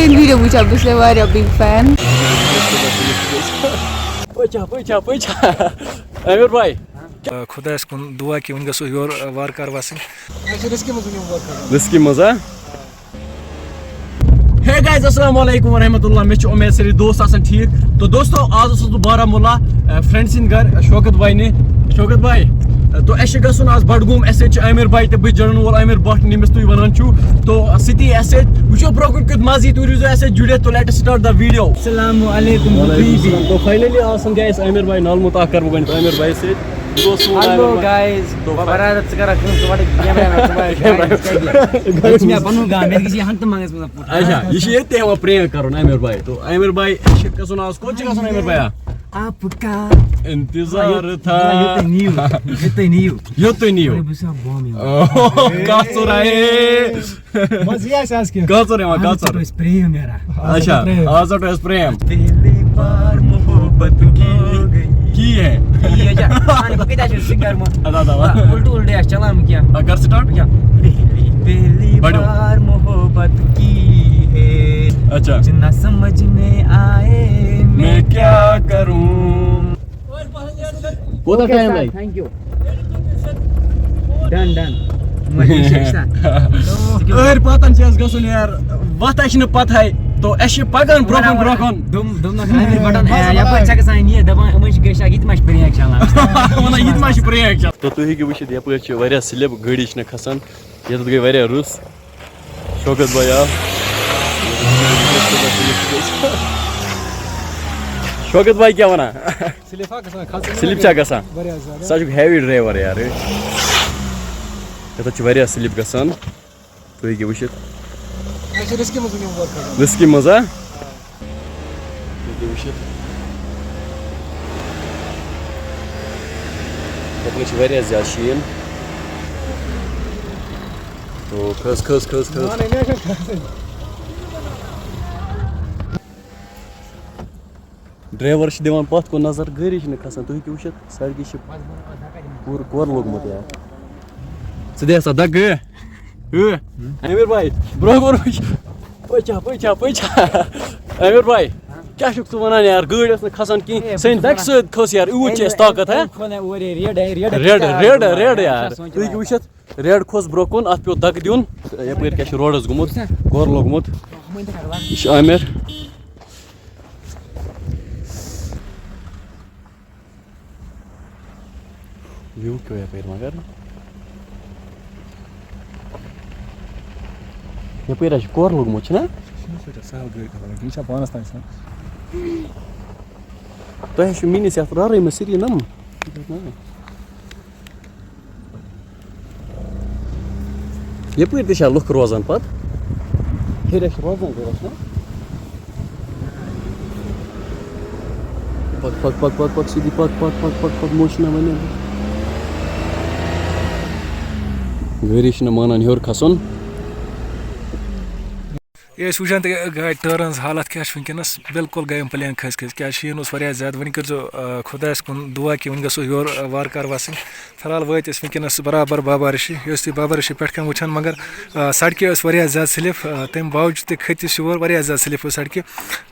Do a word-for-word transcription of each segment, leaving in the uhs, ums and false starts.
Video وٕچھان، بہٕ چھَس واریاہ بِگ فین۔ پٔچھا، پٔچھا، پٔچھا۔ عامر بھائی۔ آ، خۄدایَس کُن دُعا کہِ وۄنۍ گژھو یورٕ، آ، وارٕ کارٕ وَسٕنۍ۔ اَسہِ چھِ رِسکہِ منٛز وٕنہِ وارٕ کارٕ۔ رِسکہِ منٛز، ہا؟ ہے گایز، السلام علیکم ورحمۃ اللہ۔ مےٚ چھِ اُمید سٲری دوست آسَن ٹھیٖک۔ تو دوستو، آز اوسُس بہٕ بارہمولہ، آ، فرٛٮ۪نٛڈ سٕنٛدِ گَرٕ، شوکت بھائی نہِ۔ شوکت بھائی، آ، تو اَسہِ چھِ گژھُن آز بڈگوم۔ اَسہِ سۭتۍ چھِ عامر بھائی تہٕ بہٕ جَنرَل وول عامر بٹ، ییٚمِس تُہۍ وَنان چھُو۔ تو سۭتی اَسہِ سۭتۍ وٕچھو برٛونٛہہ کُن کیُتھ مَزٕ یی۔ تُہۍ روٗزِو اَسہِ سۭتۍ جُڑِتھ۔ تو let us start the video۔ السلام علیکم، وعلیکم حبیبی۔ السلام۔ تو finally آز سَمکھے اَسہِ عامر بھائی۔ نالہٕ مُتاثر کر بہٕ گۄڈٕنٮ۪تھ عامر بھائی سۭتۍ۔ یہِ گوٚو سون ہیلو عامر۔ گایز، تو بہٕ برادر، ژٕ کَرَکھ کٲم، ژٕ وَٹَکھ کیمرہ مین، ژٕ وَٹَکھ گایز، ژٕ کَتہِ یہِ؟ یہِ چھِ مےٚ پَنُن گام، مےٚ گژھِ یہِ ہَنٛگتہٕ منٛگَس منٛز پُٹ۔ اچھا، یہِ چھِ ییٚتہِ تہِ ہٮ۪وان prank کَرُن عامر بھائی۔ تو عامر بھائی، اَسہِ چھِ گژھُن آز کوٚت چھِ گژھُن عامر بھایا؟ آپ کا انتظار تھا۔ یوٚتُے نِیِو، یوٚتُے نِیِو۔ یوٚتُے نِیِو۔ بہٕ چھُس بۄم یِوان۔ اوہ، کَتھ ژوٚر آیے۔ مزٕ یی آسہِ آز کینٛہہ۔ کٲژَر یِوان، اَہَن کٲژَر؟ ژٕ ٲسۍ پرٛیم نیران۔ اچھا، آز ژَٹو أسۍ پرٛیم۔ پہلی بار محبت کی۔ کی ہے؟ کی ہے کیا؟ اَہَن، بہٕ کَتہِ آسہٕ سِنٛگَر مہٕ؟ اَدا، اَدا، اَدا۔ اُلٹہٕ، اُلٹہٕ آسہِ چَلان کینٛہہ۔ آ، کر start۔ کیا؟ پہلی، پہلی بڑھو۔ بار محبت کی ہے۔ اچھا۔ جو نہ سمجھ میں آئے میں کیا کروں۔ کوٗتاہ ٹایم لگہِ؟ Thank you. Done, done. أہٕرۍ پاتن چھِ اَسہِ گژھُن یار، وَتھ اَسہِ چھِنہٕ پَتہٕے، تو اَسہِ چھِ پَکان برٛونٛہہ کُن، برٛونٛہہ کُن۔ دوٚم، دوٚم نہ کھَنہِ بَٹَن، اے، یَپٲرۍ چھَکھ گژھان یہِ، دَپان یِمَن چھِ گٔشۍ اَکھ، یہِ تہِ ما چھِ prank چَلان؟ وَنان یہِ تہِ ما چھِ prank چَلان؟ تو تُہۍ ہیٚکِو وٕچھِتھ، یَپٲرۍ چھِ واریاہ slip، گٲڑی چھِنہٕ کھَسان، یَتَتھ گٔے واریاہ رٕژ۔ شوکت بھائی آو۔ شوکت بھائی کیٛاہ وَنان؟ Slip ہا گژھان، کھسان slip چھا گژھان؟ واریاہ زیادٕ۔ سُہ چھُ heavy driver یار۔ یَتھ چھُ واریاہ slip گژھان۔ تُہۍ ہیٚکِو وٕچھِتھ۔ اَسہِ چھِ risk منٛز وٕنہِ work کرُن۔ Risk منٛز، ہا؟ تُہۍ ہیٚکِو وٕچھِتھ۔ یَپٲرۍ چھِ واریاہ زیادٕ شیٖن۔ تو کھٔس، کھٔس، کھٔس، کھٔس۔ Driver چھِ دِوان پَتھ کُن نظر، گٲڑی چھِنہٕ کھسان۔ تُہۍ ہیٚکِو وٕچھِتھ، سڑکہِ چھِ پوٗرٕ کورٕ لوٚگمُت یارٕ۔ ژٕ دِ سا دَکہٕ۔ ہہ؟ عامر بھائی، برٛونٛہہ کُن وٕچھ۔ پٔچھا، پٔچھا، پٔچھا۔ عامر بھائی، کیٛاہ چھُکھ ژٕ وَنان یارٕ؟ گٲڑۍ ٲس نہٕ کھسان کِہیٖنۍ۔ ہے، سٲنۍ دَکہِ سۭتۍ کھٔژ یارٕ، یوٗت چھِ اَسہِ طاقت، ہہ؟ کھوٚل نہ اورٕ یہِ red, red, red, red, red یارٕ۔ تُہۍ ہیٚکِو وٕچھِتھ، ریڈ کھوٚس برٛونٛہہ کُن، اَتھ پیوٚو دَکہٕ دیُن۔ تہٕ یَپٲرۍ کیٛاہ چھُ روڈَس گوٚمُت؟ کورٕ لوٚگمُت۔ یہِ چھُ عامر۔ View کیٛاہ یَپٲرۍ مگر؟ یَپٲرۍ حظ چھُ کورٕ لوٚگمُت، چھُنہ؟ چھُنہ سُہ چھُ سہل گٲڑۍ کھسان، یہِ چھا پانَس تام آسان؟ تۄہہِ حظ چھُ میٛٲنِس یَتھ رارٲے منٛز سِری نَم۔ یَپٲرۍ تہِ چھا لُکھ روزان پَتہٕ؟ ہیٚرِ چھِ روزان گرَس منٛز۔ پَک، پَک، پَک، پَک، پَک، سیوٚدُے پَک، پَک، پَک، پَک، پَک، موج چھِنہ وَنان۔ گٲڑی چھِنہٕ مانان ہیوٚر کھسُن۔ یہِ ٲسۍ وٕچھان تہٕ گاڑِ ٹٲرَن ہٕنٛز حالت کیٛاہ چھِ وٕنکیٚنَس، بالکل گٔے یِم plain کھٔسۍ کھٔسۍ۔ کیٛازِ شیٖن اوس واریاہ زیادٕ۔ وۄنۍ کٔرۍزیو، آ، خۄدایَس کُن دُعا کہِ وۄنۍ گژھو یورٕ، آ، وارٕ کارٕ وَسٕنۍ۔ فی الحال وٲتۍ أسۍ وٕنکیٚنَس برابر بابا رِشی۔ یہِ ٲسۍ تُہۍ بابا رِشی پٮ۪ٹھ کَنۍ وٕچھان، مگر، آ، سڑکہِ ٲس واریاہ زیادٕ slip، آ، تَمہِ باوجوٗد تہِ کھٔتۍ أسۍ یور، واریاہ زیادٕ slip ٲس سڑکہِ۔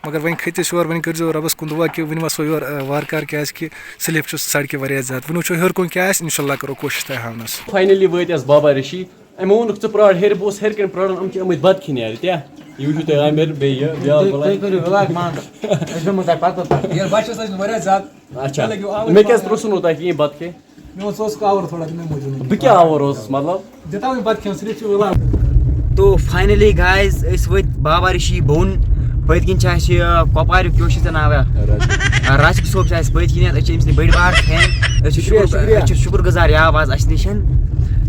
مگر وۄنۍ کھٔتۍ أسۍ یور، وۄنۍ کٔرۍزیو رۄبَس کُن دُعا کہِ وٕنہِ وَسو یور، آ، وارٕ کارٕ، کیٛازِکہِ slip چھُ سڑکہِ واریاہ زیادٕ۔ وٕنہِ وٕچھو ہیوٚر کُن کیٛاہ آسہِ، اِنشاء اللہ کَرو کوٗشِش تۄہہِ ہاونَس۔ Finally وٲتۍ أسۍ بابا رِشی۔ أمۍ ووٚنُکھ، "ژٕ پرٛار ہیٚرِ، بہٕ اوسُس ہیٚرِ کَنۍ پرٛاران، یِم چھِ آمٕتۍ بَتہٕ کھٮ۪نہِ یارٕ، تہِ۔ یہِ وٕچھِو تُہۍ عامر، بیٚیہِ یہِ بیٛاکھ تُہۍ، بَلاے۔" تُہۍ کٔرِو vlog بنٛد۔ أسۍ بیٚہمو تۄہہِ پَتہٕ پَتہٕ۔ یارٕ، بَچہٕ ٲسۍ اَسہِ واریاہ زیادٕ۔ اچھا۔ تُہۍ لٔگِو آوُر مےٚ کیٛازِ پَتہٕ۔ پرٛژھُن نہٕ تۄہہِ کِہیٖنۍ بَتہٕ کھے؟ مےٚ اوس، اوس آوُر تھوڑا، تَمے موٗجوٗب۔ بہٕ کیٛاہ آوُر اوسُس، مطلب؟ دِتاو وۄنۍ بَتہٕ کھٮ۪نَس، صرف چھُ وٕلان۔ تو finally guys، أسۍ وٲتۍ بابا رِشی بۄن۔ پٔتۍ کِنۍ چھِ اَسہِ، آ، کۄپواریُک کیٛاہ چھُ ژےٚ ناو، آ؟ راشد۔ آ، راشد صٲب چھُ اَسہِ پٔتۍ کِنۍ، أسۍ چھِ أمۍ سٕنٛدۍ بٔڑۍ بار fan۔ أسۍ چھِ شُکریہ، شُکُر، شُکریہ۔ أسۍ چھِ شُکُر گُزار، یہِ آو آز اَسہِ نِش۔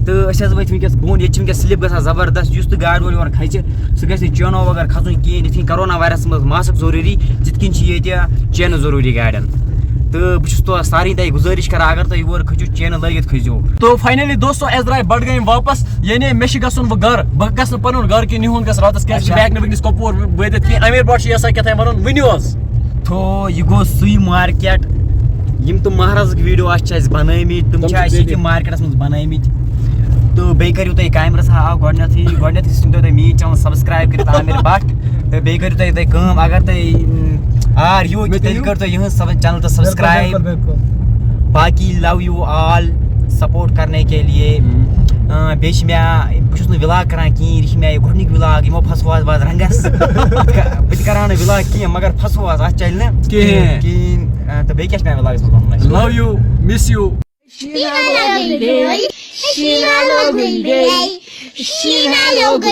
تہٕ أسۍ حظ وٲتۍ وٕنکیٚس بۄن، ییٚتہِ چھِ وٕنکیٚس slip گژھان زبردست۔ یُس تہِ گاڑِ وول یورٕ کھژِ، سُہ گژھِ نہٕ چینو بغٲر کھژُن کِہیٖنۍ۔ یِتھ کٔنۍ کرونا virus منٛز mask ضروٗری، تِتھ کٔنۍ چھِ ییٚتہِ چینہٕ ضروٗری گاڑٮ۪ن۔ تہٕ بہٕ چھُس تو سارنٕے تۄہہِ گُزٲرِش کران، اگر تُہۍ یور کھٔسِو، چینہٕ لٲگِتھ کھٔسۍزیو۔ تو finally دوستو، اَسہِ درٛاے بڈگامہِ واپس، یعنی مےٚ چھِ گژھُن وۄنۍ گرٕ۔ بہٕ گژھٕ نہٕ پنُن گرٕ کِہیٖنۍ، یِہُنٛد گژھٕ راتس، کیٛازِ کہِ اچھا۔ بہٕ ہٮ۪کہٕ نہٕ وٕنکیٚس کۄپوور وٲتِتھ کِہیٖنۍ۔ عامر بٹ چھُ یژھان کیٛاہ تام وَنُن، ؤنِو حظ۔ تو یہِ گوٚو سُے market، یِم تِم مہرازٕکۍ video اَتھ چھِ اَسہِ بنٲومٕتۍ، تِم تِم چھِ چھِ اَسہِ ییٚتہِ ژےٚ marketس منٛز بنٲومٕتۍ۔ تہٕ بیٚیہِ کٔرِو تُہۍ کامہِ رژھا اکھ گۄڈٕنیتھٕے، گۄڈٕنیتھٕے چھُس تُہۍ تُہۍ میٲنۍ چینل سبسکرایب کٔرِتھ عامر بٹ۔ تہٕ بیٚیہِ کٔرِو تُہۍ تُہۍ کٲم، اگر تُہۍ، م، آر یوٗ، مےٚ تیٚلہِ کٔرِو۔ کٔرِو تُہۍ یِہٕنٛز سب-، چینل تہٕ سبسکرایب۔ بِلکُل، بِلکُل۔ باقی لو یوٗ آل سپورٹ کرنے کے لیے۔ آ، بیٚیہِ چھِ مےٚ، بہٕ چھُس نہٕ ولاگ کران کِہیٖنۍ، یہِ چھِ مےٚ یہِ گۄڈٕنیُک ولاگ، یِمو پھسووس بہٕ آز رنٛگس۔ بہٕ تہِ کر-، بہٕ تہِ کرٕ ہا نہٕ ولاگ کِہیٖنۍ، مگر پھسووس، اتھ چلہِ نہٕ کِہیٖنۍ۔ کِہیٖنۍ۔ آ، تہٕ بیٚیہِ کیٛاہ چھِ مےٚ ولاگس منٛز وَنُن اَسہِ؟ Love you, miss you. Shina Logan Day. Shina Logan Day. Shina Logan